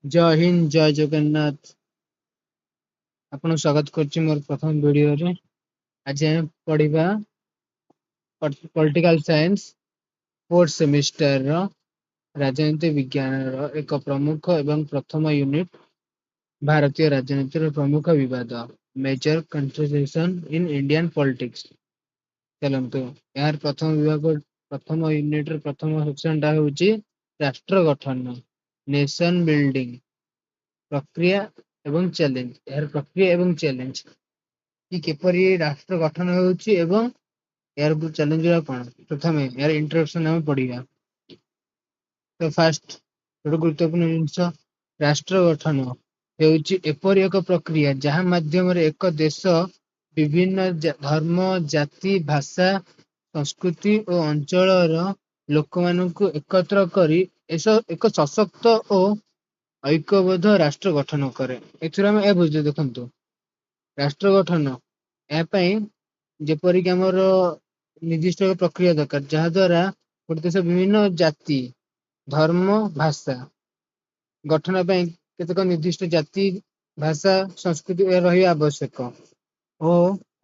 ଜୟ ହିନ୍ଦ, ଜୟ ଜଗନ୍ନାଥ। ଆପଣଙ୍କୁ ସ୍ୱାଗତ କରୁଛି ମୋର ପ୍ରଥମ ଭିଡିଓରେ। ଆଜି ଆମେ ପଢିବା ପଲିଟିକାଲ ସାଇନ୍ସ ଫୋର୍ଥ ସେମିଷ୍ଟରର ରାଜନୀତି ବିଜ୍ଞାନର ଏକ ପ୍ରମୁଖ ଏବଂ ପ୍ରଥମ ୟୁନିଟ, ଭାରତୀୟ ରାଜନୀତିର ପ୍ରମୁଖ ବିବାଦ, ମେଜର କଣ୍ଟ୍ରୋଭର୍ସିଜ ଇନ୍ ଇଣ୍ଡିଆନ ପଲିଟିକ୍ସ। ଚାଲନ୍ତୁ, ଏହାର ପ୍ରଥମ ବିଭାଗ, ପ୍ରଥମ ୟୁନିଟର ପ୍ରଥମ ସେକ୍ସନଟା ହେଉଛି ରାଷ୍ଟ୍ର ଗଠନ, ନେସନ ବିଲ୍ଡିଂ, ପ୍ରକ୍ରିୟା ଏବଂ ଚ୍ୟାଲେଞ୍ଜ। ଏହାର ପ୍ରକ୍ରିୟା ଏବଂ ଚ୍ୟାଲେଞ୍ଜ କି କିପରି ରାଷ୍ଟ୍ର ଗଠନ ହେଉଛି ଏବଂ ଏହାର ଚ୍ୟାଲେଞ୍ଜ ଗୁଡା କଣ। ପ୍ରଥମେ ଏହାର ଇଣ୍ଟ୍ରୋଡକ୍ସନ ଆମେ ପଢିବା। ତ ଫାଷ୍ଟ ଗୋଟେ ଗୁରୁତ୍ୱପୂର୍ଣ୍ଣ ଜିନିଷ, ରାଷ୍ଟ୍ର ଗଠନ ହେଉଛି ଏପରି ଏକ ପ୍ରକ୍ରିୟା ଯାହା ମାଧ୍ୟମରେ ଏକ ଦେଶ ବିଭିନ୍ନ ଧର୍ମ, ଜାତି, ଭାଷା, ସଂସ୍କୃତି ଓ ଅଞ୍ଚଳର ଲୋକମାନଙ୍କୁ ଏକତ୍ର କରି ଏକ ସଶକ୍ତ ଓ ଐକ୍ୟବଦ୍ଧ ରାଷ୍ଟ୍ର ଗଠନ କରେ। ଏଥିରୁ ଆମେ ଏହା ବୁଝିଲେ, ଦେଖନ୍ତୁ, ରାଷ୍ଟ୍ର ଗଠନ ଏହା ପାଇଁ ଯେପରିକି ଆମର ନିର୍ଦ୍ଦିଷ୍ଟ ଏକ ପ୍ରକ୍ରିୟା ଦରକାର, ଯାହା ଦ୍ୱାରା ଗୋଟେ ଦେଶ ବିଭିନ୍ନ ଜାତି, ଧର୍ମ, ଭାଷା ଗଠନ ପାଇଁ କେତେକ ନିର୍ଦ୍ଦିଷ୍ଟ ଜାତି, ଭାଷା, ସଂସ୍କୃତି ରହିବା ଆବଶ୍ୟକ ଓ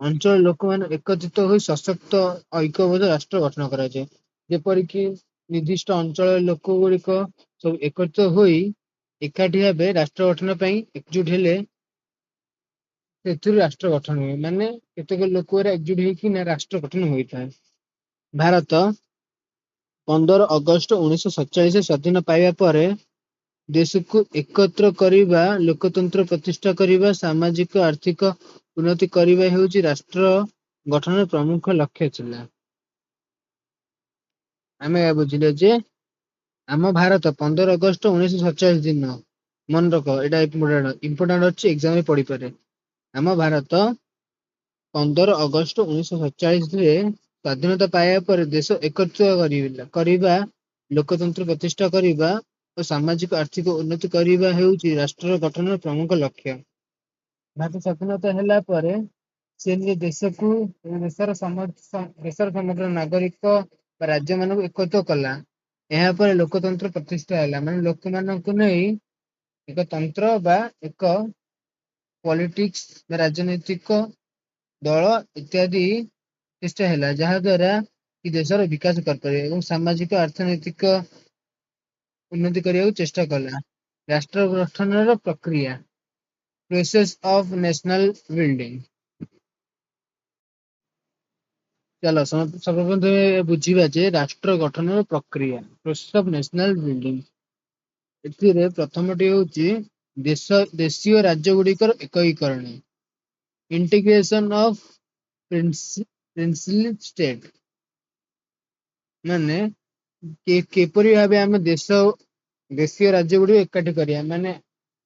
ଅଞ୍ଚଳ ଲୋକମାନେ ଏକତ୍ରିତ ହୋଇ ସଶକ୍ତ ଐକ୍ୟବଦ୍ଧ ରାଷ୍ଟ୍ର ଗଠନ କରାଯାଏ। ଯେପରିକି ନିର୍ଦ୍ଦିଷ୍ଟ ଅଞ୍ଚଳର ଲୋକ ଗୁଡିକ ସବୁ ଏକତ୍ରିତ ହୋଇ ଏକାଠି ଭାବେ ରାଷ୍ଟ୍ର ଗଠନ ପାଇଁ ଏକଜୁଟ ହେଲେ ସେଥିରୁ ରାଷ୍ଟ୍ର ଗଠନ ହୁଏ। ମାନେ କେତେକ ଲୋକ ଏକଜୁଟ ହେଇକି ନା ରାଷ୍ଟ୍ର ଗଠନ ହୋଇଥାଏ। ଭାରତ 15 ଅଗଷ୍ଟ 1947 ସ୍ୱାଧୀନ ପାଇବା ପରେ ଦେଶକୁ ଏକତ୍ର କରିବା, ଲୋକତନ୍ତ୍ର ପ୍ରତିଷ୍ଠା କରିବା, ସାମାଜିକ ଆର୍ଥିକ ଉନ୍ନତି କରିବା ହେଉଛି ରାଷ୍ଟ୍ର ଗଠନର ପ୍ରମୁଖ ଲକ୍ଷ୍ୟ ଥିଲା। ଆମେ ଏହା ବୁଝିଲେ ଯେ ଆମ ଭାରତ 15 ଅଗଷ୍ଟ 1947 ଦିନ, ମନେ ରଖ, ଏଇଟା ଇମ୍ପୋର୍ଟାଣ୍ଟ ଅଛି, ଏକ୍ସାମରେ ପଡିପାରେ। ଆମ ଭାରତ 15 ଅଗଷ୍ଟ 1947ରେ ସ୍ୱାଧୀନତା ପାଇବା ପରେ ଦେଶ ଏକତ୍ରିତ କରିବା, ଲୋକତନ୍ତ୍ର ପ୍ରତିଷ୍ଠା କରିବା ଓ ସାମାଜିକ ଆର୍ଥିକ ଉନ୍ନତି କରିବା ହେଉଛି ରାଷ୍ଟ୍ର ଗଠନର ପ୍ରମୁଖ ଲକ୍ଷ୍ୟ। ଭାରତ ସ୍ୱାଧୀନତା ହେଲା ପରେ ସେ ନିଜ ଦେଶକୁ, ଦେଶର ସମଗ୍ର ନାଗରିକ ବା ରାଜ୍ୟମାନଙ୍କୁ ଏକତ୍ରିତ କଲା। ଏହାପରେ ଲୋକତନ୍ତ୍ର ପ୍ରତିଷ୍ଠା ହେଲା, ମାନେ ଲୋକମାନଙ୍କୁ ନେଇ ଏକ ତନ୍ତ୍ର ବା ଏକ ପଲିଟିକ୍ସ ବା ରାଜନୈତିକ ଦଳ ଇତ୍ୟାଦି ପ୍ରତିଷ୍ଠା ହେଲା, ଯାହା ଦ୍ୱାରା କି ଦେଶର ବିକାଶ କରିପାରିବେ ଏବଂ ସାମାଜିକ ଅର୍ଥନୈତିକ ଉନ୍ନତି କରିବାକୁ ଚେଷ୍ଟା କଲା। ରାଷ୍ଟ୍ର ଗଠନର ପ୍ରକ୍ରିୟା, ପ୍ରୋସେସ ଅଫ ନ୍ୟାସନାଲ ବିଲ୍ଡିଂ। ଚାଲ, ସର୍ବପ୍ରଥମେ ବୁଝିବା ଯେ ରାଷ୍ଟ୍ର ଗଠନର ପ୍ରକ୍ରିୟା, ପ୍ରୋସେସ ଅଫ ନ୍ୟାସନାଲ ବିଲ୍ଡିଂ। ଏଥିରେ ପ୍ରଥମଟି ହେଉଛି ଦେଶୀୟ ରାଜ୍ୟ ଗୁଡ଼ିକର ଏକୀକରଣ, ଇଣ୍ଟିଗ୍ରେସନ ଅଫ ପ୍ରିନ୍ସଲି ଷ୍ଟେଟ। ମାନେ କିପରି ଭାବେ ଆମେ ଦେଶୀୟ ରାଜ୍ୟ ଗୁଡ଼ିକୁ ଏକାଠି କରିବା। ମାନେ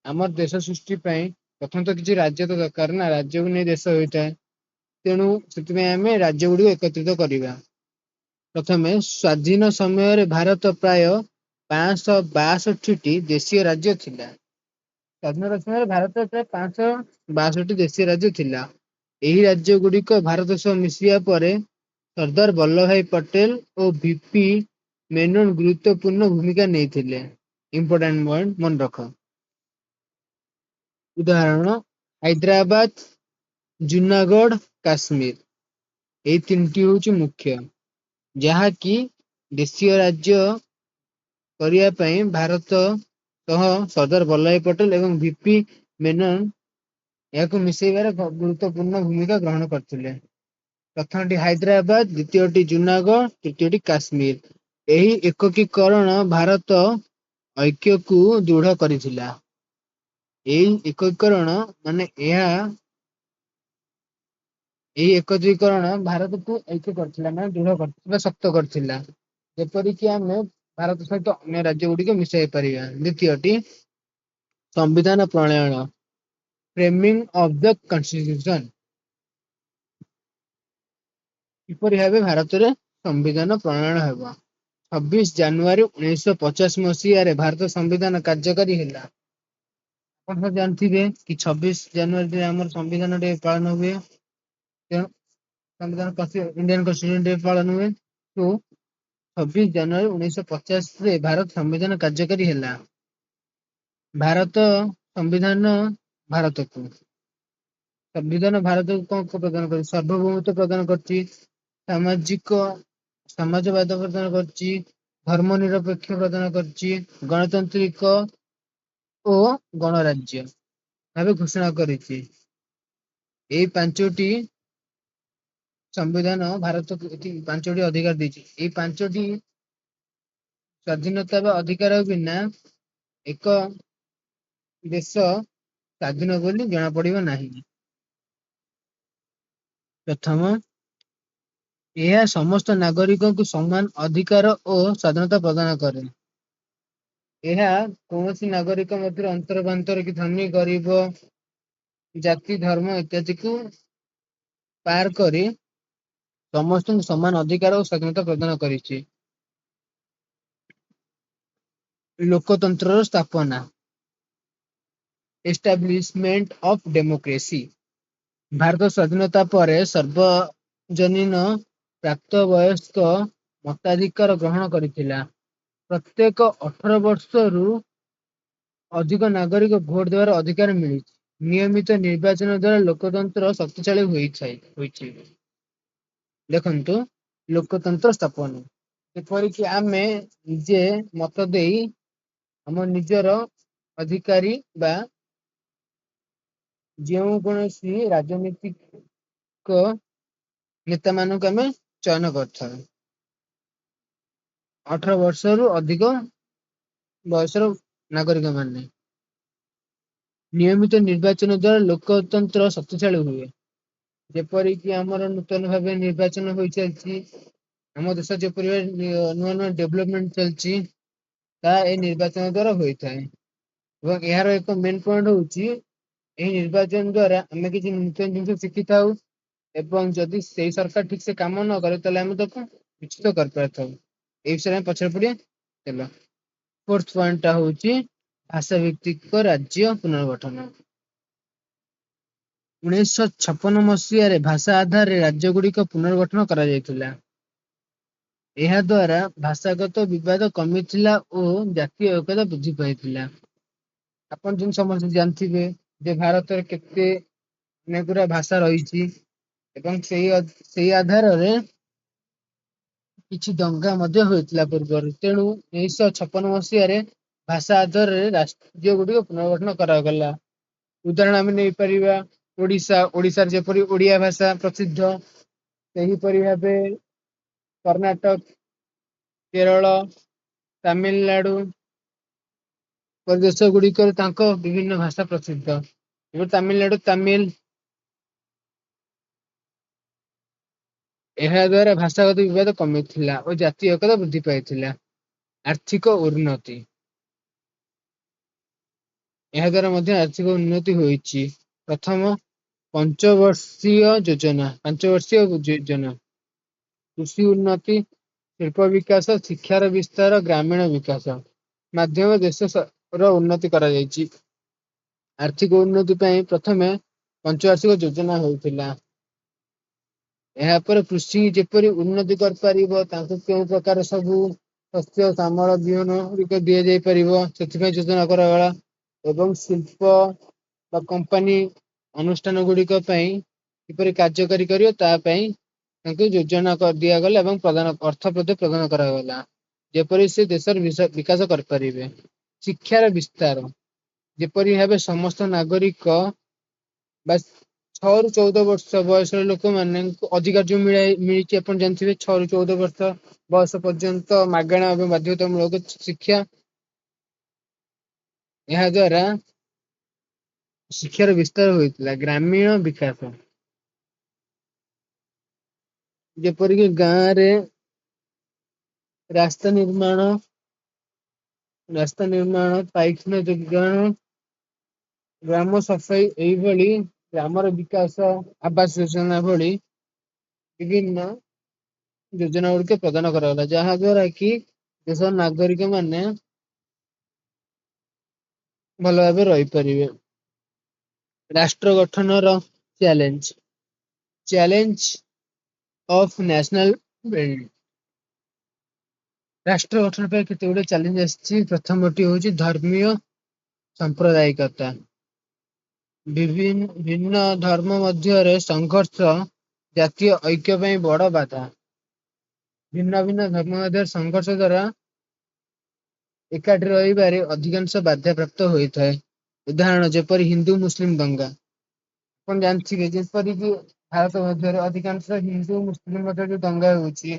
ଆମର ଦେଶ ସୃଷ୍ଟି ପାଇଁ ପ୍ରଥମେ ତ କିଛି ରାଜ୍ୟ ତ ଦରକାର ନା, ରାଜ୍ୟକୁ ନେଇ ଦେଶ ହୋଇଥାଏ। ତେଣୁ ସେଥିପାଇଁ ଆମେ ରାଜ୍ୟ ଗୁଡ଼ିକୁ ଏକତ୍ରିତ କରିବା। ପ୍ରଥମେ ସ୍ୱାଧୀନ ସମୟରେ ଭାରତ ପ୍ରାୟ 562ଟି ଦେଶୀୟ ରାଜ୍ୟ ଥିଲା। ସ୍ୱାଧୀନତା ସମୟରେ ଭାରତରେ ପ୍ରାୟ 562 ଦେଶୀୟ ରାଜ୍ୟ ଥିଲା। ଏହି ରାଜ୍ୟ ଗୁଡ଼ିକ ଭାରତ ସହ ମିଶିବା ପରେ ସର୍ଦ୍ଦାର ବଲ୍ଲଭ ଭାଇ ପଟେଲ ଓ ଭିପି ମେନନ ଗୁରୁତ୍ୱପୂର୍ଣ୍ଣ ଭୂମିକା ନେଇଥିଲେ। ଇମ୍ପୋର୍ଟାଣ୍ଟ ପଏଣ୍ଟ ମନେ ରଖ। ଉଦାହରଣ, ହାଇଦ୍ରାବାଦ, ଜୁନାଗଡ଼, କାଶ୍ମୀର, ଏଇ ତିନିଟି ହଉଛି ମୁଖ୍ୟ, ଯାହାକି ଦେଶୀୟ ରାଜ୍ୟ କରିବା ପାଇଁ ଭାରତ ସହ ସର୍ଦ୍ଦାର ବଲ୍ଲଭ ଭାଇ ପଟେଲ ଏବଂ ଭିପି ମେନନ ଏହାକୁ ମିଶେଇବାରେ ଗୁରୁତ୍ୱପୂର୍ଣ୍ଣ ଭୂମିକା ଗ୍ରହଣ କରିଥିଲେ। ପ୍ରଥମଟି ହାଇଦ୍ରାବାଦ, ଦ୍ୱିତୀୟଟି ଜୁନାଗଡ଼, ତୃତୀୟଟି କାଶ୍ମୀର। ଏହି ଏକକୀକରଣ ଭାରତ ଐକ୍ୟକୁ ଦୃଢ କରିଥିଲା। ଏଇ ଏକୀକରଣ ମାନେ ଏହି ଏକତ୍ରୀକରଣ ଭାରତକୁ ଐକ୍ୟ କରିଥିଲା, ମାନେ ଦୃଢ କରିଥିଲା, ଶକ୍ତ କରିଥିଲା, ଯେପରିକି ଆମେ ଭାରତ ସହିତ ଅନ୍ୟ ରାଜ୍ୟ ଗୁଡିକ ମିଶାଇ ପାରିବା। ଦ୍ୱିତୀୟଟି ସମ୍ବିଧାନ ପ୍ରଣୟନ, ଫ୍ରେମିଂ ଅଫ the constitution. କିପରି ଭାବେ ଭାରତରେ ସମ୍ବିଧାନ ପ୍ରଣୟନ ହେବ? 26 ଜାନୁଆରୀ 1950 ମସିହାରେ ଭାରତ ସମ୍ବିଧାନ କାର୍ଯ୍ୟକାରୀ ହେଲା। ଆପଣ ସବୁ ଜାଣିଥିବେ କି 26 ଜାନୁଆରୀରେ ଆମର ସମ୍ବିଧାନ ଡେ ପାଳନ ହୁଏ। ତେଣୁ ସମ୍ବିଧାନ, ଇଣ୍ଡିଆନ କନଷ୍ଟିଟ୍ୟୁସନ ଡେ ପାଳନ ହୁଏ। ତ 26 ଜାନୁଆରୀ 1950ରେ ଭାରତ ସମ୍ବିଧାନ କାର୍ଯ୍ୟକାରୀ ହେଲା। ଭାରତ ସମ୍ବିଧାନ ଭାରତକୁ ସମ୍ବିଧାନ ଭାରତକୁ କଣ କଣ ପ୍ରଦାନ କରିଛି? ସାର୍ବଭୌମତ୍ୱ ପ୍ରଦାନ କରିଛି, ସାମାଜିକ ସମାଜବାଦ ପ୍ରଦାନ କରିଛି, ଧର୍ମ ନିରପେକ୍ଷ ପ୍ରଦାନ କରିଛି, ଗଣତାନ୍ତ୍ରିକ ଓ ଗଣରାଜ୍ୟ ଭାବେ ଘୋଷଣା କରିଛି। ଏଇ ପାଞ୍ଚୋଟି ସମ୍ବିଧାନ ଭାରତକୁ ଏଠି ପାଞ୍ଚଟି ଅଧିକାର ଦେଇଛି। ଏଇ ପାଞ୍ଚଟି ସ୍ୱାଧୀନତା ବା ଅଧିକାର ବିନା ଏକ ଦେଶ ସ୍ୱାଧୀନ ବୋଲି ଜଣା ପଡିବ ନାହିଁ। ପ୍ରଥମ, ଏହା ସମସ୍ତ ନାଗରିକଙ୍କୁ ସମାନ ଅଧିକାର ଓ ସ୍ୱାଧୀନତା ପ୍ରଦାନ କରେ। ଏହା କୌଣସି ନାଗରିକ ମଧ୍ୟରେ ଅନ୍ତର କି ଧନୀ ଗରିବ, ଜାତି, ଧର୍ମ ଇତ୍ୟାଦିକୁ ପାର କରି ସମସ୍ତଙ୍କୁ ସମାନ ଅଧିକାର ଓ ସ୍ୱାଧୀନତା ପ୍ରଦାନ କରିଛି। ଲୋକତନ୍ତ୍ରର ସ୍ଥାପନା, ଏଷ୍ଟାବ୍ଲିଶମେଣ୍ଟ ଅଫ ଡେମୋକ୍ରେସି। ଭାରତ ସ୍ୱାଧୀନତା ପରେ ସର୍ବଜନୀନ ପ୍ରାପ୍ତବୟସ୍କ ମତାଧିକାର ଗ୍ରହଣ କରିଥିଲା। ପ୍ରତ୍ୟେକ 18 ବର୍ଷରୁ ଅଧିକ ନାଗରିକ ଭୋଟ ଦେବାର ଅଧିକାର ମିଳିଛି। ନିୟମିତ ନିର୍ବାଚନ ଦ୍ଵାରା ଲୋକତନ୍ତ୍ର ଶକ୍ତିଶାଳୀ ହୋଇଥାଏ, ହୋଇଛି। ଦେଖନ୍ତୁ, ଲୋକତନ୍ତ୍ର ସ୍ଥାପନ ଯେପରିକି ଆମେ ନିଜେ ମତ ଦେଇ ଆମ ନିଜର ଅଧିକାରୀ ବା ଯେଉଁ କୌଣସି ରାଜନୀତିକ ନେତା ମାନଙ୍କୁ ଆମେ ଚୟନ କରିଥାଉ। 18 ବର୍ଷରୁ ଅଧିକ ବୟସର ନାଗରିକ ମାନେ। ନିୟମିତ ନିର୍ବାଚନ ଦ୍ଵାରା ଲୋକତନ୍ତ୍ର ଶକ୍ତିଶାଳୀ ହୁଏ। ଯେପରିକି ଆମର ନୂତନ ଭାବେ ନିର୍ବାଚନ ହୋଇଚାଲିଛି, ଆମ ଦେଶ ଯେପରି ନୂଆ ନୂଆ ଡେଭଲପମେଣ୍ଟ ଚାଲିଛି, ତାହା ଏ ନିର୍ବାଚନ ଦ୍ଵାରା ହୋଇଥାଏ। ଏବଂ ଏହାର ଏକ ମେନ୍ ପଏଣ୍ଟ ହଉଛି, ଏହି ନିର୍ବାଚନ ଦ୍ଵାରା ଆମେ କିଛି ନୂତନ ଜିନିଷ ଶିଖିଥାଉ ଏବଂ ଯଦି ସେଇ ସରକାର ଠିକ ସେ କାମ ନ କରେ, ତାହେଲେ ଆମେ ତାକୁ ବିଚ୍ୟୁତ କରିପାରିଥାଉ। ଏଇ ବିଷୟରେ ଆମେ ପଛରେ ପଢିବା। ଚାଲ, ଫୋର୍ଥ ପଏଣ୍ଟ ଟା ହଉଛି ଭାଷା ଭିତ୍ତିକ ରାଜ୍ୟ ପୁନର୍ଗଠନ। 1956 ମସିହାରେ ଭାଷା ଆଧାରରେ ରାଜ୍ୟ ଗୁଡିକ ପୁନର୍ଗଠନ କରାଯାଇଥିଲା। ଏହା ଦ୍ୱାରା ଭାଷାଗତ ବିବାଦ କମିଥିଲା ଓ ଜାତୀୟ ଏକତା ବୃଦ୍ଧି ପାଇଥିଲା। ଆପଣ ଯେମିତି ସମସ୍ତେ ଜାଣିଥିବେ ଯେ ଭାରତରେ କେତେ ଅନେକ ଗୁଡା ଭାଷା ରହିଛି ଏବଂ ସେଇ ଆଧାରରେ କିଛି ଦଙ୍ଗା ମଧ୍ୟ ହୋଇଥିଲା ପୂର୍ବରୁ। ତେଣୁ 1956 ମସିହାରେ ଭାଷା ଆଧାରରେ ରାଜ୍ୟ ଗୁଡିକ ପୁନର୍ଗଠନ କରାଗଲା। ଉଦାହରଣ ଆମେ ନେଇପାରିବା ଓଡିଶା। ଓଡିଶାରେ ଯେପରି ଓଡିଆ ଭାଷା ପ୍ରସିଦ୍ଧ, ସେହିପରି ଭାବେ କର୍ଣ୍ଣାଟକ, କେରଳ, ତାମିଲନାଡୁ ଦେଶ ଗୁଡିକରେ ତାଙ୍କ ବିଭିନ୍ନ ଭାଷା ପ୍ରସିଦ୍ଧ। ଏବଂ ତାମିଲନାଡୁ ତାମିଲ। ଏହା ଦ୍ୱାରା ଭାଷାଗତ ବିବାଦ କମିଥିଲା ଓ ଜାତୀୟ ଏକତା ବୃଦ୍ଧି ପାଇଥିଲା। ଆର୍ଥିକ ଉନ୍ନତି, ଏହା ଦ୍ୱାରା ମଧ୍ୟ ଆର୍ଥିକ ଉନ୍ନତି ହୋଇଛି। ପ୍ରଥମ ପଞ୍ଚବର୍ଷୀୟ ଯୋଜନା, 5 ବର୍ଷୀୟ ଯୋଜନା, କୃଷି ଉନ୍ନତି, ଶିଳ୍ପ ବିକାଶ, ଶିକ୍ଷାର ବିସ୍ତାର, ଗ୍ରାମୀଣ ବିକାଶ ମାଧ୍ୟମ ଦେଶର ଉନ୍ନତି କରାଯାଇଛି। ଆର୍ଥିକ ଉନ୍ନତି ପାଇଁ ପ୍ରଥମେ ପଞ୍ଚବାର୍ଷିକ ଯୋଜନା ହୋଇଥିଲା। ଏହାପରେ କୃଷି ଯେପରି ଉନ୍ନତି କରିପାରିବ, ତାଙ୍କୁ କେଉଁ ପ୍ରକାର ସବୁ ଶସ୍ୟ ଶ୍ୟାମଳ ବିହନ ଗୁଡ଼ିକ ଦିଆଯାଇ ପାରିବ, ସେଥିପାଇଁ ଯୋଜନା କରାଗଲା ଏବଂ ଶିଳ୍ପ ବା କମ୍ପାନୀ ଅନୁଷ୍ଠାନ ଗୁଡିକ ପାଇଁ କିପରି କାର୍ଯ୍ୟକାରୀ କରିବ, ତା ପାଇଁ ତାଙ୍କୁ ଯୋଜନା ଦିଆଗଲା ଏବଂ ପ୍ରଦାନ ଅର୍ଥ ମଧ୍ୟ ପ୍ରଦାନ କରାଗଲା, ଯେପରି ସେ ଦେଶର ବିକାଶ କରିପାରିବେ। ଶିକ୍ଷାର ବିସ୍ତାର, ଯେପରି ଭାବେ ସମସ୍ତ ନାଗରିକ ବା 6ରୁ 14 ବର୍ଷ ବୟସର ଲୋକମାନଙ୍କୁ ଅଧିକାର ଯୋଉ ମିଳିଛି, ଆପଣ ଜାଣିଥିବେ, 6ରୁ 14 ବର୍ଷ ବୟସ ପର୍ଯ୍ୟନ୍ତ ମାଗଣା ଏବଂ ବାଧ୍ୟତାମୂଳକ ଶିକ୍ଷା। ଏହା ଦ୍ଵାରା ଶିକ୍ଷାର ବିସ୍ତାର ହୋଇଥିଲା। ଗ୍ରାମୀଣ ବିକାଶ, ଯେପରିକି ଗାଁରେ ରାସ୍ତା ନିର୍ମାଣ, ପାଇଖାନା ଯୋଗାଣ, ଗ୍ରାମ ସଫେଇ, ଏଇଭଳି ଗ୍ରାମର ବିକାଶ, ଆବାସ ଯୋଜନା ଭଳି ବିଭିନ୍ନ ଯୋଜନା ଗୁଡିକ ପ୍ରଦାନ କରାଗଲା, ଯାହା ଦ୍ଵାରା କି ଦେଶର ନାଗରିକ ମାନେ ଭଲ ଭାବେ ରହିପାରିବେ। ରାଷ୍ଟ୍ର ଗଠନର challenge, challenge of national build. ରାଷ୍ଟ୍ର ଗଠନ ପାଇଁ କେତେ ଗୁଡିଏ ଚ୍ୟାଲେଞ୍ଜ ଆସିଛି। ପ୍ରଥମଟି ହଉଛି ଧର୍ମୀୟ ସାମ୍ପ୍ରଦାୟିକତା। ବିଭିନ୍ନ ଭିନ୍ନ ଧର୍ମ ମଧ୍ୟରେ ସଂଘର୍ଷ ଜାତୀୟ ଐକ୍ୟ ପାଇଁ ବଡ ବାଧା। ଭିନ୍ନ ଭିନ୍ନ ଧର୍ମ ମଧ୍ୟରେ ସଂଘର୍ଷ ଦ୍ଵାରା ଏକାଠି ରହିବାରେ ଅଧିକାଂଶ ବାଧା ପ୍ରାପ୍ତ ହୋଇଥାଏ। ଉଦାହରଣ ଯେପରି ହିନ୍ଦୁ ମୁସଲିମ ଦଙ୍ଗା। ଆପଣ ଜାଣିଥିବେ ଯେପରିକି ଭାରତ ମଧ୍ୟରେ ଅଧିକାଂଶ ହିନ୍ଦୁ ମୁସଲିମ ମଧ୍ୟରେ ଯୋଉ ଦଙ୍ଗା ହଉଛି,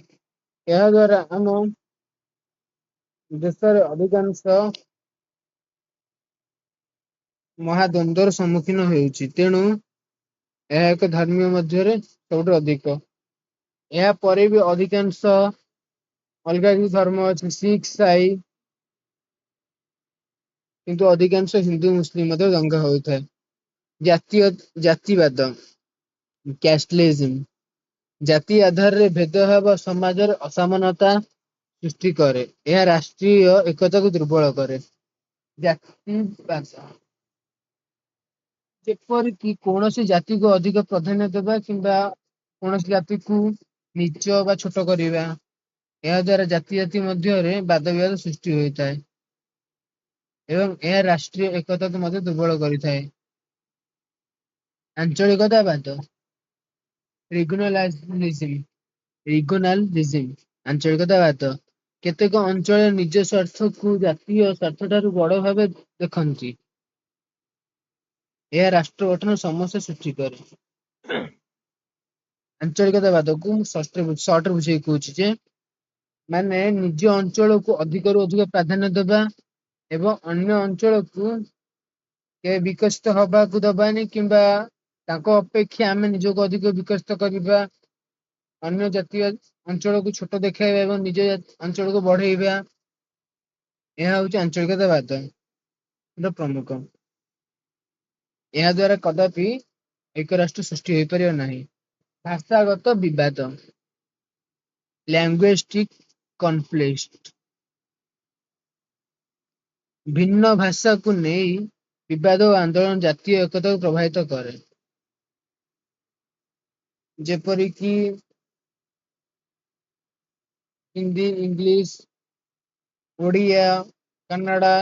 ଏହା ଦ୍ଵାରା ଆମ ଦେଶରେ ଅଧିକାଂଶ ମହାଦ୍ୱନ୍ଦର ସମ୍ମୁଖୀନ ହେଉଛି। ତେଣୁ ଏହା ଏକ ଧର୍ମୀୟ ମଧ୍ୟରେ ସବୁଠୁ ଅଧିକ। ଏହାପରେ ବି ଅଧିକାଂଶ ଅଲଗା କିଛି ଧର୍ମ ଅଛି, ଶିଖ, ସାଇ। କିନ୍ତୁ ଅଧିକାଂଶ ହିନ୍ଦୁ ମୁସଲିମ ମଧ୍ୟ ଦଙ୍ଗା ହୋଇଥାଏ। ଜାତୀୟ ଜାତିବାଦ, କ୍ୟାଷ୍ଟଲିଜିମ। ଜାତି ଆଧାରରେ ଭେଦଭାବ ସମାଜରେ ଅସମାନତା ସୃଷ୍ଟି କରେ। ଏହା ରାଷ୍ଟ୍ରୀୟ ଏକତାକୁ ଦୁର୍ବଳ କରେ। ଜାତିବାଦ, ଯେପରିକି କୌଣସି ଜାତିକୁ ଅଧିକ ପ୍ରାଧାନ୍ୟ ଦେବା କିମ୍ବା କୌଣସି ଜାତିକୁ ନିଚ ବା ଛୋଟ କରିବା। ଏହା ଦ୍ଵାରା ଜାତି ଜାତି ମଧ୍ୟରେ ବାଦ ବିବାଦ ସୃଷ୍ଟି ହୋଇଥାଏ ଏବଂ ଏହା ରାଷ୍ଟ୍ରୀୟ ଏକତାକୁ ମଧ୍ୟ ଦୁର୍ବଳ କରିଥାଏ। ଆଞ୍ଚଳିକତାବାଦ, ରିଗନାଲିଜିମ୍। ରିଗନାଲିଜିମ୍, ଆଞ୍ଚଳିକତାବାଦ। କେତେକ ଅଞ୍ଚଳରେ ନିଜ ସ୍ୱାର୍ଥକୁ ଜାତୀୟ ସ୍ୱାର୍ଥ ଠାରୁ ବଡ ଭାବେ ଦେଖନ୍ତି। ଏହା ରାଷ୍ଟ୍ର ଗଠନ ସମସ୍ୟା ସୃଷ୍ଟି କରେ। ଆଞ୍ଚଳିକତାବାଦକୁ ମୁଁ ସର୍ଟରେ ବୁଝେଇ କହୁଛି ଯେ, ମାନେ ନିଜ ଅଞ୍ଚଳକୁ ଅଧିକରୁ ଅଧିକ ପ୍ରାଧାନ୍ୟ ଦେବା ଏବଂ ଅନ୍ୟ ଅଞ୍ଚଳକୁ କେବେ ବିକଶିତ ହବାକୁ ଦବାନି କିମ୍ବା ତାଙ୍କ ଅପେକ୍ଷା ଆମେ ନିଜକୁ ଅଧିକ ବିକଶିତ କରିବା, ଅନ୍ୟ ଜାତୀୟ ଅଞ୍ଚଳକୁ ଛୋଟ ଦେଖାଇବା ଏବଂ ନିଜ ଅଞ୍ଚଳକୁ ବଢେଇବା। ଏହା ହଉଛି ଆଞ୍ଚଳିକତାବାଦ ର ପ୍ରମୁଖ। ଏହା ଦ୍ଵାରା କଦାପି ଏକ ରାଷ୍ଟ୍ର ସୃଷ୍ଟି ହୋଇପାରିବ ନାହିଁ। ଭାଷାଗତ ବିବାଦ, ଲାଙ୍ଗୁଏଷ୍ଟିକ କନଫ୍ଲିକ୍ଟ। ଭିନ୍ନ ଭାଷାକୁ ନେଇ ବିବାଦ ଓ ଆନ୍ଦୋଳନ ଜାତୀୟ ଏକତାକୁ ପ୍ରଭାବିତ କରେ। ଯେପରିକି ହିନ୍ଦୀ, ଇଂଲିଶ, ଓଡ଼ିଆ, କନ୍ନଡା,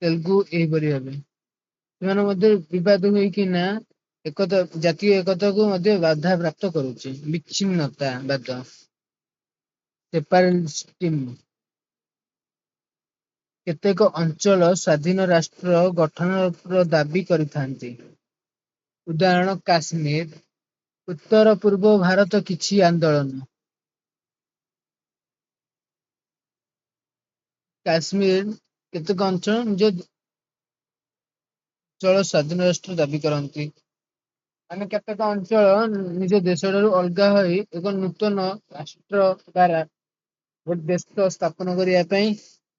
ତେଲୁଗୁ, ଏହିପରି ଭାବେ। ସେମାନଙ୍କ ମଧ୍ୟରେ ବିବାଦ ହୋଇକିନା ଏକତା, ଜାତୀୟ ଏକତାକୁ ମଧ୍ୟ ବାଧା ପ୍ରାପ୍ତ କରୁଛି। ବିଚ୍ଛିନ୍ନତାବାଦ, ସେପାରେଟିଜିମ୍। କେତେକ ଅଞ୍ଚଳ ସ୍ୱାଧୀନ ରାଷ୍ଟ୍ର ଗଠନର ଦାବି କରିଥାନ୍ତି। ଉଦାହରଣ କାଶ୍ମୀର, ଉତ୍ତର ପୂର୍ବ ଭାରତ କିଛି ଆନ୍ଦୋଳନ। କାଶ୍ମୀର କେତେକ ଅଞ୍ଚଳ ନିଜ ଅଞ୍ଚଳ ସ୍ୱାଧୀନ ରାଷ୍ଟ୍ର ଦାବି କରନ୍ତି। ମାନେ କେତେକ ଅଞ୍ଚଳ ନିଜ ଦେଶ ଠାରୁ ଅଲଗା ହୋଇ ଏକ ନୂତନ ରାଷ୍ଟ୍ର ବା ଗୋଟେ ଦେଶ ସ୍ଥାପନ କରିବା ପାଇଁ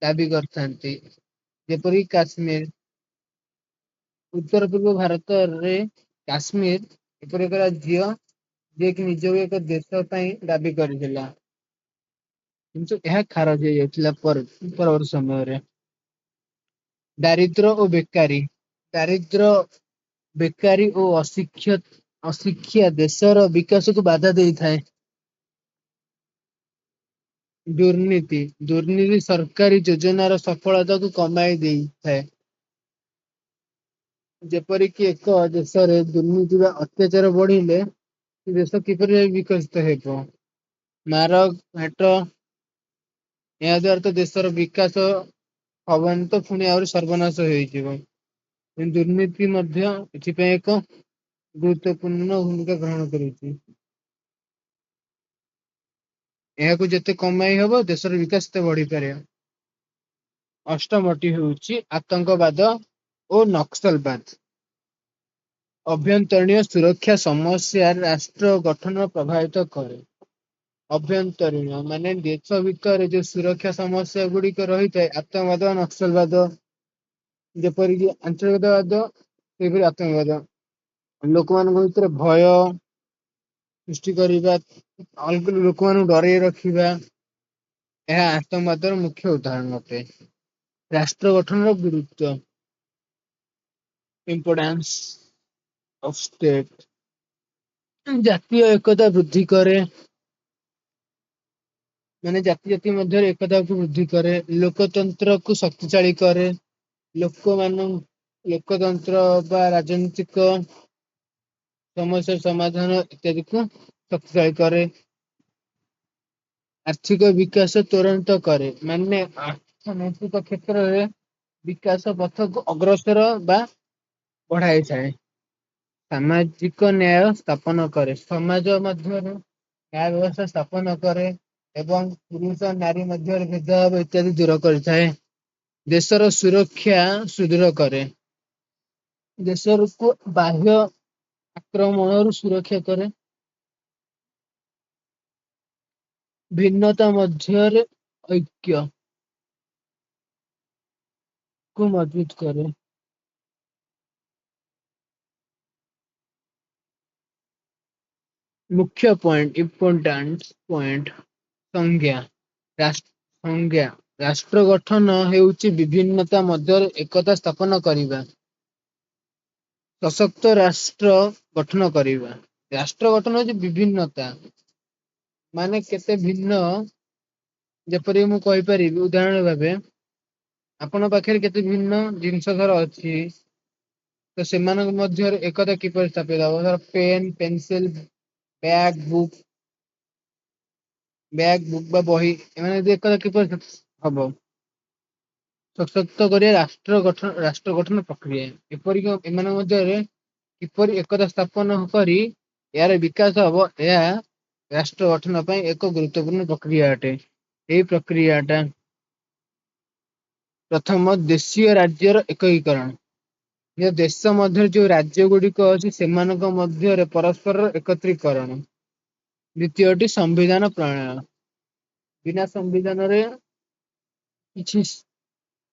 ଦାବି କରିଥାନ୍ତି। ଯେପରି କାଶ୍ମୀର, ଉତ୍ତର ପୂର୍ବ ଭାରତରେ କାଶ୍ମୀର ଏପରି ଏକ ରାଜ୍ୟ ଯିଏକି ନିଜକୁ ଏକ ଦେଶ ପାଇଁ ଦାବି କରିଥିଲା। କିନ୍ତୁ ଏହା ଖାରଜ ହେଇଯାଇଥିଲା ପରବର୍ତ୍ତୀ ସମୟରେ। ଦାରିଦ୍ର ଓ ବେକାରୀ। ଦାରିଦ୍ର, ବେକାରୀ ଓ ଅଶିକ୍ଷା ଦେଶର ବିକାଶକୁ ବାଧା ଦେଇଥାଏ। ଦୁର୍ନୀତି। ଦୁର୍ନୀତି ସରକାରୀ ଯୋଜନାର ସଫଳତାକୁ କମାଇ ଦେଇଥାଏ। ଯେପରିକି ଏକ ଦେଶରେ ଦୁର୍ନୀତି ବା ଅତ୍ୟାଚାର ବଢିଲେ ସେ ଦେଶ କିପରି ବିକଶିତ ହେବ? ମାର ଘାଣ୍ଟ, ଏହା ଦ୍ଵାରା ତ ଦେଶର ବିକାଶ ହବନି, ତ ପୁଣି ଆହୁରି ସର୍ବନାଶ ହେଇଯିବ। ଦୁର୍ନୀତି ମଧ୍ୟ ଏଥିପାଇଁ ଏକ ଗୁରୁତ୍ୱପୂର୍ଣ୍ଣ ଭୂମିକା ଗ୍ରହଣ କରୁଛି। ଏହାକୁ ଯେତେ କମାଇ ହବ, ଦେଶର ବିକାଶ ସେତେ ବଢିପାରିବ। ଅଷ୍ଟମଟି ହେଉଛି ଆତଙ୍କବାଦ ଓ ନକ୍ସଲବାଦ। ଅଭ୍ୟନ୍ତରୀଣ ସୁରକ୍ଷା ସମସ୍ୟା ରାଷ୍ଟ୍ର ଗଠନ ପ୍ରଭାବିତ କରେ। ଅଭ୍ୟନ୍ତରୀଣ ମାନେ ଦେଶ ଭିତରେ ଯୋଉ ସୁରକ୍ଷା ସମସ୍ୟା ଗୁଡିକ ରହିଥାଏ, ଆତଙ୍କବାଦ, ନକ୍ସଲବାଦ, ଯେପରିକି ଆଞ୍ଚଳିକତାବାଦ, ସେହିପରି ଆତଙ୍କବାଦ, ଲୋକମାନଙ୍କ ଭିତରେ ଭୟ ସୃଷ୍ଟି କରିବା, ଅଲଗା ଲୋକମାନଙ୍କୁ ଡରେଇ ରଖିବା, ଏହା ଆତଙ୍କବାଦର ମୁଖ୍ୟ ଉଦାହରଣ ଅଟେ। ରାଷ୍ଟ୍ର ଗଠନର ଗୁରୁତ୍ୱ, ଇମ୍ପୋର୍ଟାନ୍ସ ଅଫ ଷ୍ଟେଟ। ଜାତୀୟ ଏକତା ବୃଦ୍ଧି କରେ, ମାନେ ଜାତି ଜାତି ମଧ୍ୟରେ ଏକତାକୁ ବୃଦ୍ଧି କରେ, ଲୋକତନ୍ତ୍ରକୁ ଶକ୍ତିଶାଳୀ କରେ, ଲୋକମାନ ଲୋକତନ୍ତ୍ର ବା ରାଜନୈତିକ ସମସ୍ୟା ସମାଧାନ ଇତ୍ୟାଦିକୁ ଶକ୍ତିଶାଳୀ କରେ। ଆର୍ଥିକ ବିକାଶ ତ୍ୱରାନ୍ୱିତ କରେ, ମାନେ ଅର୍ଥନୈତିକ କ୍ଷେତ୍ରରେ ବିକାଶ ପଥକୁ ଅଗ୍ରସର ବା ବଢାଇଥାଏ। ସାମାଜିକ ନ୍ୟାୟ ସ୍ଥାପନ କରେ, ସମାଜ ମଧ୍ୟରେ ନ୍ୟାୟ ବ୍ୟବସ୍ଥା ସ୍ଥାପନ କରେ ଏବଂ ପୁରୁଷ ନାରୀ ମଧ୍ୟରେ ଭେଦଭାବ ଇତ୍ୟାଦି ଦୂର କରିଥାଏ। ଦେଶର ସୁରକ୍ଷା ସୁଦୃଢ କରେ, ଦେଶକୁ ବାହ୍ୟ ଆକ୍ରମଣରୁ ସୁରକ୍ଷା କରେ। ଭିନ୍ନତା ମଧ୍ୟରେ ଐକ୍ୟ କୁ ମଜବୁତ କରେ। ମୁଖ୍ୟ ପଏଣ୍ଟ, ଇମ୍ପୋର୍ଟାଣ୍ଟ ପଏଣ୍ଟ। ସଂଜ୍ଞା, ସଂଜ୍ଞା: ରାଷ୍ଟ୍ର ଗଠନ ହେଉଛି ବିଭିନ୍ନତା ମଧ୍ୟରେ ଏକତା ସ୍ଥାପନ କରିବା, ସଶକ୍ତ ରାଷ୍ଟ୍ର ଗଠନ କରିବା। ରାଷ୍ଟ୍ର ଗଠନ ହଉଛି ବିଭିନ୍ନତା, ମାନେ କେତେ ଭିନ୍ନ। ଯେପରି ମୁଁ କହିପାରିବି ଉଦାହରଣ ଭାବେ, ଆପଣଙ୍କ ପାଖରେ କେତେ ଭିନ୍ନ ଜିନିଷ ଧର ଅଛି, ତ ସେମାନଙ୍କ ମଧ୍ୟରେ ଏକତା କିପରି ସ୍ଥାପିତ ହବ? ଧର pen, pencil, bag, book, bag, book ବା ବହି, ଏମାନେ ଯଦି ଏକତା କିପରି ହବ? ସଶକ୍ତ କରିବା ରାଷ୍ଟ୍ର ଗଠନ, ରାଷ୍ଟ୍ର ଗଠନ ପ୍ରକ୍ରିୟା। ଏପରିକି ଏମାନଙ୍କ ମଧ୍ୟରେ କିପରି ଏକତା ସ୍ଥାପନ କରି ଏହାର ବିକାଶ ହବ, ଏହା ରାଷ୍ଟ୍ର ଗଠନ ପାଇଁ ଏକ ଗୁରୁତ୍ୱପୂର୍ଣ୍ଣ ପ୍ରକ୍ରିୟା ଅଟେ। ଏହି ପ୍ରକ୍ରିୟାଟା ପ୍ରଥମ ଦେଶୀୟ ରାଜ୍ୟର ଏକୀକରଣ, ଦେଶ ମଧ୍ୟରେ ଯୋଉ ରାଜ୍ୟ ଗୁଡିକ ଅଛି ସେମାନଙ୍କ ମଧ୍ୟରେ ପରସ୍ପରର ଏକତ୍ରୀକରଣ। ଦ୍ୱିତୀୟଟି ସମ୍ବିଧାନ ପ୍ରଣୟନ। ବିନା ସମ୍ବିଧାନରେ କିଛି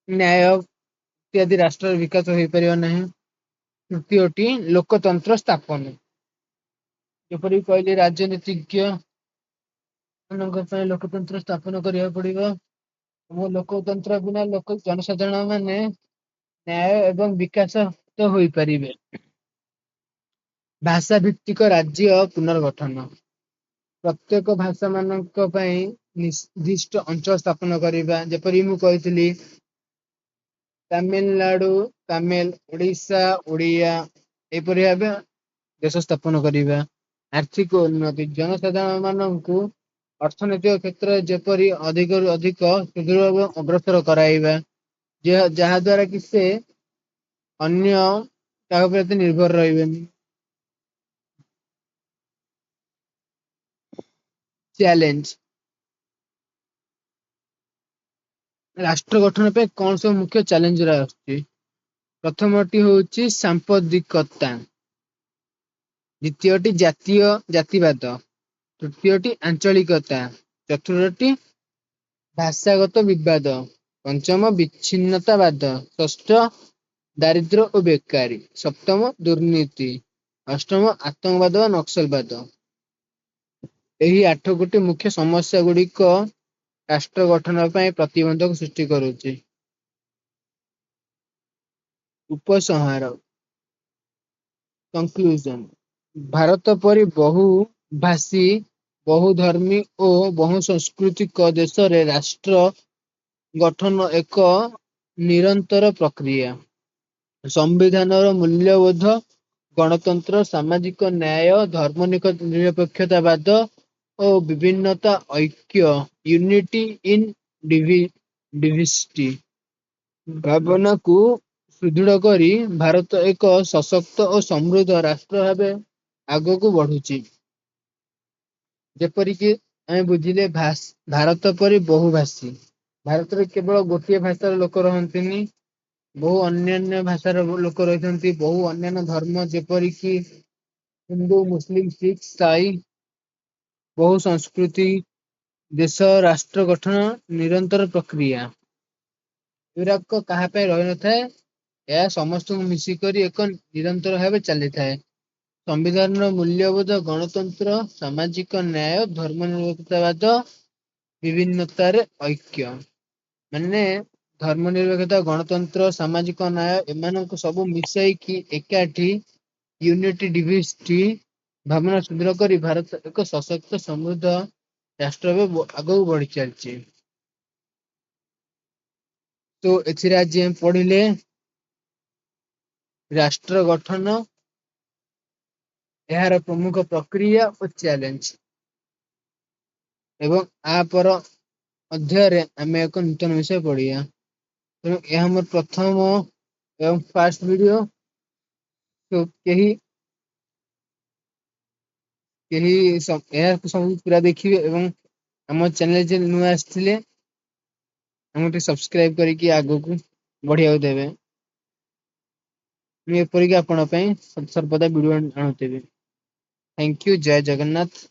ନ୍ୟାୟ ଇତ୍ୟାଦି ରାଷ୍ଟ୍ରର ବିକାଶ ହୋଇପାରିବ ନାହିଁ। ତୃତୀୟଟି ଲୋକତନ୍ତ୍ର ସ୍ଥାପନ। ଯେପରି କହିଲେ, ରାଜନୀତିଜ୍ଞ ମାନଙ୍କ ପାଇଁ ଲୋକତନ୍ତ୍ର ସ୍ଥାପନ କରିବାକୁ ପଡିବ ଏବଂ ଲୋକତନ୍ତ୍ର ବିନା ଲୋକ ଜନସାଧାରଣ ମାନେ ନ୍ୟାୟ ଏବଂ ବିକାଶ ତ ହୋଇପାରିବେ। ଭାଷା ଭିତ୍ତିକ ରାଜ୍ୟ ପୁନର୍ଗଠନ, ପ୍ରତ୍ୟେକ ଭାଷା ମାନଙ୍କ ପାଇଁ ନିର୍ଦ୍ଦିଷ୍ଟ ଅଞ୍ଚଳ ସ୍ଥାପନ କରିବା। ଯେପରି ମୁଁ କହିଥିଲି, ତାମିଲନାଡୁ ତାମିଲ, ଓଡିଶା ଓଡ଼ିଆ, ଏପରି ଭାବେ ଦେଶ ସ୍ଥାପନ କରିବା। ଆର୍ଥିକ ଉନ୍ନତି, ଜନସାଧାରଣ ମାନଙ୍କୁ ଅର୍ଥନୈତିକ କ୍ଷେତ୍ରରେ ଯେପରି ଅଧିକରୁ ଅଧିକ ସୁଦୃଢ ଏବଂ ଅଗ୍ରସର କରାଇବା, ଯାହା ଦ୍ଵାରା କି ସେ ଅନ୍ୟ କାହା ଉପରେ ଏତେ ନିର୍ଭର ରହିବେନି। ଚ୍ୟାଲେଞ୍ଜ, ରାଷ୍ଟ୍ର ଗଠନ ପାଇଁ କଣ ସବୁ ମୁଖ୍ୟ ଚ୍ୟାଲେଞ୍ଜ ଆସୁଛି? ପ୍ରଥମଟି ହଉଛି ସାମ୍ପ୍ରତିକତା, ଦ୍ୱିତୀୟଟି ଜାତୀୟ ଜାତିବାଦ, ତୃତୀୟଟି ଆଞ୍ଚଳିକତା, ଚତୁର୍ଥଟି ଭାଷାଗତ ବିବାଦ, ପଞ୍ଚମ ବିଚ୍ଛିନ୍ନତାବାଦ, ଷଷ୍ଠ ଦାରିଦ୍ର୍ୟ ଓ ବେକାରୀ, ସପ୍ତମ ଦୁର୍ନୀତି, ଅଷ୍ଟମ ଆତଙ୍କବାଦ ବା ନକ୍ସଲବାଦ। ଏହି ଆଠ ଗୋଟି ମୁଖ୍ୟ ସମସ୍ୟା ଗୁଡିକ ରାଷ୍ଟ୍ର ଗଠନ ପାଇଁ ପ୍ରତିବନ୍ଧକ ସୃଷ୍ଟି କରୁଛି। ଉପସଂହାର, କନକ୍ଲୁଜନ। ଭାରତ ପରି ବହୁ ଭାଷୀ, ବହୁ ଧର୍ମୀ ଓ ବହୁ ସାଂସ୍କୃତିକ ଦେଶରେ ରାଷ୍ଟ୍ର ଗଠନ ଏକ ନିରନ୍ତର ପ୍ରକ୍ରିୟା। ସମ୍ବିଧାନର ମୂଲ୍ୟବୋଧ, ଗଣତନ୍ତ୍ର, ସାମାଜିକ ନ୍ୟାୟ, ଧର୍ମ ନିରପେକ୍ଷତାବାଦ ଓ ବିଭିନ୍ନତା ଐକ୍ୟ, ୟୁନିଟି ଇନ୍ ଡିଭିସିଟି ଭାବନାକୁ ସୁଦୃଢ କରି ଭାରତ ଏକ ସଶକ୍ତ ଓ ସମୃଦ୍ଧ ରାଷ୍ଟ୍ର ଭାବେ ଆଗକୁ ବଢୁଛି। ଯେପରିକି ଆମେ ବୁଝିଲେ, ଭାରତ ପରି ବହୁଭାଷୀ, ଭାରତରେ କେବଳ ଗୋଟିଏ ଭାଷାର ଲୋକ ରହନ୍ତିନି, ବହୁ ଅନ୍ୟାନ୍ୟ ଭାଷାର ଲୋକ ରହିଥାନ୍ତି, ବହୁ ଅନ୍ୟାନ୍ୟ ଧର୍ମ ଯେପରିକି ହିନ୍ଦୁ, ମୁସଲିମ, ଶିଖ, ଇସାଇ, ବହୁ ସଂସ୍କୃତି ଦେଶ। ରାଷ୍ଟ୍ର ଗଠନ ନିରନ୍ତର ପ୍ରକ୍ରିୟା, ଏଗୁଡ଼ାକ କାହା ପାଇଁ ରହିନଥାଏ, ଏହା ସମସ୍ତଙ୍କୁ ମିଶିକରି ଏକ ନିରନ୍ତର ଭାବେ ଚାଲିଥାଏ। ସମ୍ବିଧାନର ମୂଲ୍ୟବୋଧ, ଗଣତନ୍ତ୍ର, ସାମାଜିକ ନ୍ୟାୟ, ଧର୍ମ ନିରପେକ୍ଷତାବାଦ, ବିଭିନ୍ନତାରେ ଐକ୍ୟ, ମାନେ ଧର୍ମ ନିରପେକ୍ଷତା, ଗଣତନ୍ତ୍ର, ସାମାଜିକ ନ୍ୟାୟ, ଏମାନଙ୍କୁ ସବୁ ମିଶାଇକି ଏକାଠି ୟୁନିଟି ଡିଭିସିଟି ଭାବନା ସୁଦୃଢ କରି ଭାରତ ଏକ ସଶକ୍ତ ସମୃଦ୍ଧ ରାଷ୍ଟ୍ର ଭାବେ ଆଗକୁ ବଢି ଚାଲିଛି। ତ ଏଥିରେ ଆଜି ଆମେ ପଢିଲେ ରାଷ୍ଟ୍ର ଗଠନ, ଏହାର ପ୍ରମୁଖ ପ୍ରକ୍ରିୟା ଓ ଚ୍ୟାଲେଞ୍ଜ। ଏବଂ ଆପର ଅଧ୍ୟାୟରେ ଆମେ ଏକ ନୂତନ ବିଷୟ ପଢିବା। ତେଣୁ ଏହା ମୋର ପ୍ରଥମ ଏବଂ ଫାଷ୍ଟ ଭିଡିଓ। ତ କେହି କେହି ଏହାକୁ ସବୁ ପୁରା ଦେଖିବେ ଏବଂ ଆମ ଚ୍ୟାନେଲ ଯେ ନୂଆ ଆସିଥିଲେ ଆମକୁ ଟିକେ ସବସ୍କ୍ରାଇବ କରିକି ଆଗକୁ ବଢିବାକୁ ଦେବେ। ମୁଁ ଏପରିକି ଆପଣଙ୍କ ପାଇଁ ସର୍ବଦା video ଆଣୁଥିବି। Thank you. Jay Jagannath.